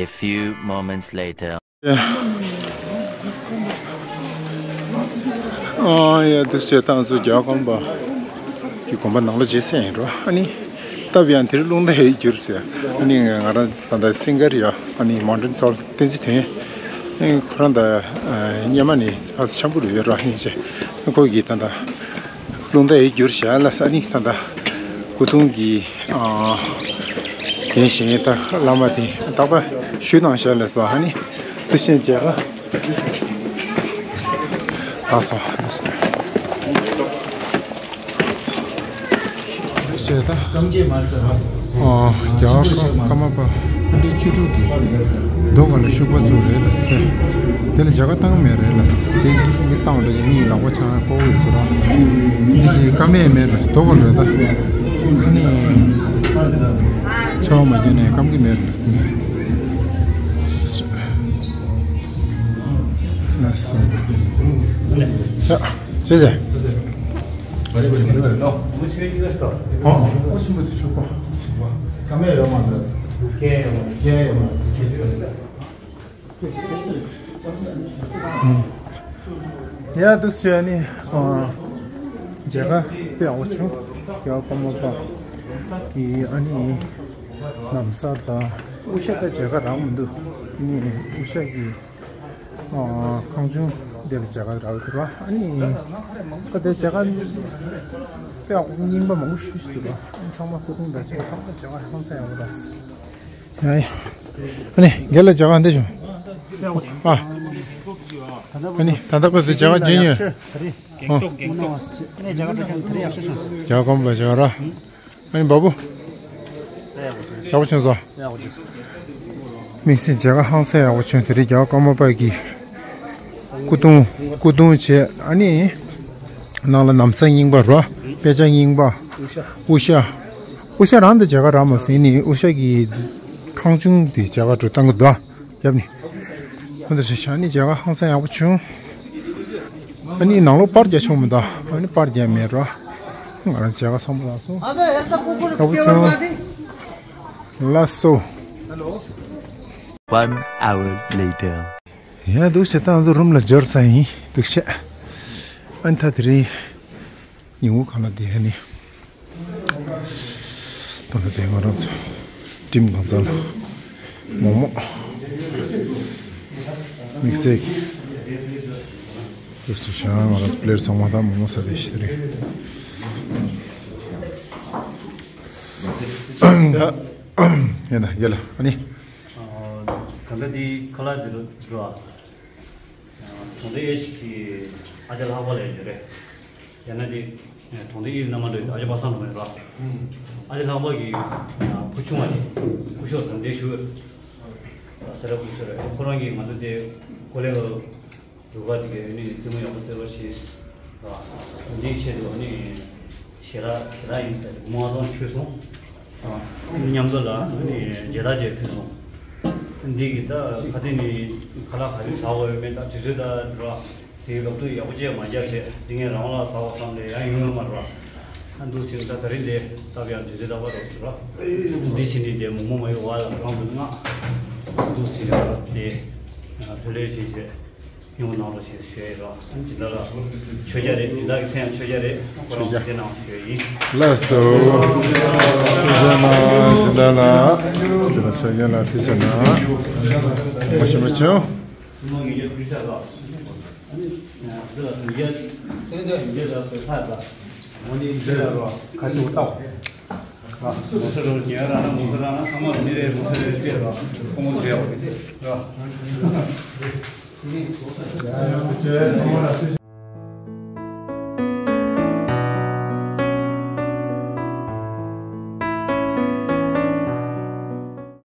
few moments later. ཨ་ཡ་འདུག་བྱས་ཏང་ཚོ་རྒྱལ་བ་ཀརྨ་པ་གི་དགོན་པ་ནང་ལ་རྗེས་སེ་ཡིན་རོ། ཨ་ནི་སྟབས་ཡང་དེར་རླུང་རྟ་ཡི་འགྱུར་ཟེར། ཨ་ནི་ང་རང་ད་ལྟ་སིང་གར་ཡོད། ཨ་ནི་མོ་ཌན་སོལ་བསྟན་འཛིན་དོན། ཨ་ནི་ཁོ་རང་ད་སྙེ་མ་ནི་ཕར་ཆམ་པོ་རུ་ཡོད་རོ། ཨ་ནི་བྱས་ཁོ་གི་ད་ལྟ་རླུང་རྟ་ཡི་འགྱུར་བྱས་ལ་ས། ཨ་ནི་ད་ལྟ་སྐུ་གདུང་གི་ཨ། དེ་བཞིན་ད་བླ་མ་དེ་རྟག་པར་ཞུས་གནང་བཞག་ལས་སོ། ཨ་ནི་དུ་ཤེས་མཇལ་ཁ་ལགས་སོ། དུ་ཤེས་ད་ཨ་རྒྱལ་བ་ཀརྨ་པ་ཨ་འདྲས་བཅུ་དྲུག་གི་རྡོ་སྒང་ལ་ཤུག་པ་བཙུགས་རེད་ལ་སྟེ། དེ་ལ་མཇལ་ཁ་བཏང་མེད་རེད་ལ། དེ་མི་བཏང་རེད། མིའི་ལག་པ་འཆང་ཡ་ཀོ་བོ་ཡོད་ཟེར་རོ། འདི་ཞིག་ཀ་མེད་མེད་རེད། རྡོ་སྒང་ལ་ད་ཨ་ནི་ཆར་པ་མ་བརྒྱབ་ནས་སྐམ་གི་མེད་རེད་ལ་སྟེ། ལགས་སོ། ཡ། ཅི་ཟེར། ཨོ། ཨོ། ཆེན་པོ་དེ་ཆུ་པོ། ཀ་མེད་ཡོད་མ་རེད། ཀན་ཡོད་མ་རེད། ཀན་ཡོད་མ་རེད། ཡ་འདུག་བྱས་ནི། ཨ། མཇལ་ཁ་དཔེ་ཡག་པོ་བྱུང་། རྒྱལ་བ་ཀརྨ་པ་གི་ཨ་ནི་ན་བཟའ་དང་དབུ་ཞྭ་ད་མཇལ་ཁ་རག་མི་འདུག་ཨ་ནི་དབུ་ཞྭ་གི་ཨ་ཁང་ཆུང་འདི་ལ་མཇལ་ཁ་རག་འདུག་ར། ཨ་ནི་ཁ་དེ་མཇལ་ཁ་དཔེ་ཡག་པོ་རྙིང་པ་མང་པོ་ཞིག་འདུག་ར། ཨ་ནི་ཚང་མ་སྐུ་གདུང་དང་བཅས་ཚང་མ་མཇལ་ཁ་ཧང་སང་ཡག་པོ་རག་སོང་། ཡ་ཡ། ཨ་ནི་རྒན་ལགས་མཇལ་ཁ་འདི་བྱུང་། ཨ། ཨ་ནི་ད་ལྟ་བར་དུ་མཇལ་ཁ་བྱེད་མྱོང་། ཨ། རྒྱལ་བ་ཀརྨ་པ་མཇལ་ཁ་ར། ཨ་ནི་བ་བུ། ཡག་པོ་བྱུང་སོང་། དམིགས་བསལ་མཇལ་ཁ་ཧང་སང་ཡག་པོ་བྱུང་། དེ་རིང་རྒྱལ་བ་ཀརྨ་པ་གི་སྐུ་གདུང་སྐུ་གདུང་བྱས། ཨ་ནི་ནང་ལ་ན་བཟའ་རྙིང་པ་ར། དཔེ་ཆ་རྙིང་པ། དབུ་ཞྭ། དབུ་ཞྭ་རང་དེ་མཇལ་ཁ་རག་མ་སོང་། ཡིན་ནའི་དབུ་ཞྭ་གི་ཁང་ཆུང་དེ་མཇལ་ཁ་འགྲོ་བཏང་གི་འདུག་རྒྱབ་ནས། ཁོ་འདི་ཞིག་ཤ་ནི་མཇལ་ཁ་ཧང་སང་ཡག་པོ་བྱུང་། ཨ་ནི་ནང་ལོགས་པར་རྒྱག་བྱུང་མི་འདུག་ཨ་ནི་པར་རྒྱག་མེད་ར། ང་རང་མཇལ་ཁ་ཚང་མ་ལགས་སོ། ཡག་པོ་བྱུང་། ལགས་སོ། One hour later. ཡ་འདུག་བྱས་ད་ང་ཚོ་རུམ་ལ་འབྱོར་ས་ཡིན་འདུག་བྱས། ཨ་ནི་ད་དེ་རིང་ཉིན་གུང་ཁ་ལག་དེ་ནི། ད་ལྟ་དེ་ང་རང་ཚོ་ཊིམ་གང་ཚང་ལ་མོག་མོག་དམིགས་བསལ་གྱི་དུས་སུ་བྱ། ང་རང་ཚོ་པི་ལེ་ཡར་ཚང་མ་ད་མོག་མོག་ཟ་བསྡད་ཤི་དེ་རེད། ཡ་ཡ་ད་ཡ་ལ་ཨ་ནི། ད་ལྟ་དེ་ཁ་ལག་དེ་རུ་འགྲོ་ཨ། གྲོང་སྡེ་ཨེ་ཤི་ཁི་ཨ་ཅག་ལྷག་པ་ལས་ཡོད་རེད། ཡང་ན་དེ་གྲོང་སྡེ་ཨི་རྣམ་པ་འདྲ་ཨ་ཅག་པ་སངས་འགྲོ་མེད་ར། ཨ་ཅག་ལྷག་པ་གི་བུ་ཆུང་བ་དེ་སྐུ་ཞབས་དང་འདྲེས་ཞུ། སེ་ར་སྐུ་ཞབས་རེད། ཁོ་རང་གིས་ང་ཚོ་དེ་ཀོ་ལེ་ཧོ་རུ་ཁག་དེ་གའི་ཨ་ནི་རྩེད་མོ་ཡག་པོ་རྩེ་རོགས་བྱེད། འདིའི་ཆེད་དུ་ཨ་ནི་ཞེ་དྲག་ཞེ་དྲག་ཡིན་ཟེར་དགུ་མོ་ལྔ་སྟོང་ཕུལ་སོང་། མཉམ་དུ་ལ་ཨ་ནི་མཇལ་དར་བཅས་ཕུལ་སོང་། འདི་གི་ད་ག་དེ་ནི་ཁ་ལག་ག་རེ་ཟ་དགོས་ཡོད་མེད་ད་དུས་ཚོད་ད་ར། དེའི་ལོག་ཏུ་ཡག་པོ་བཅས་མ་རྒྱབ་བྱས་འདི་ངས་རང་ལ་ཟ་བ་བསམ་ལས་ཡང་ཡོང་ཡོད་མ་རེད་བ། ཨ་འདུག་ཟེར་ད་ད་རིང་འདི་སྟབས་ཡག་དུས་ཚོད་ད་བ་རེད་ཟེར་བ། འདི་བྱས་ནས་འདི་མོག་མོག་མ་ཡོང་བ་ལ་གང་དུ་མངགས། འདུག་ཟེར་ཡག་དེ་ལྷོད་ལྷོད་བྱས་བྱས། ཡོང་གནང་རོགས་ཞེས་ཞུ་ཡི་རོགས། ཨ་ནི་ཇི་ལྟར་ལ་ཆོས་རྒྱལ་རེད། ཇི་ལྟར་གྱི་མཚན་ཡང་ཆོས་རྒྱལ་རེད། ཁོ་རང་ཆོས་རྒྱལ་གནང་ཞུ་ཡི་ཡིན། ལགས་སོ། ཆོས་རྒྱལ་ལགས་ཇི་ལྟར་ལ་ཇི་ལྟར་ཆོས་རྒྱལ་ལགས་ཐུགས་རྗེ་གནང་། ངོ་ཤེས་མ་བྱུང་། ཐུན་མོང་ངེས་ཀྱི་ཕུལ་བྱ་ལ། ཨ་ནི་འདི་ལ་དོན་རྒྱལ་དོན་རྒྱལ་དོན་རྒྱལ་ལ་སོགས་ལྷ་དང་། འོ་ནི་འདི་ལ་རོ་ཁ་ཆུ་བཏགས། ལོ་སོ་རོ་ཉེ་ར་ན་ལོ་སོ་ར་ན་ཚང་མ་རོ་ནི་རེ་ལོ་སོ་རེ་སྤེལ་རོ་ཁོ་མོ་སྤེལ་རོ་རོ།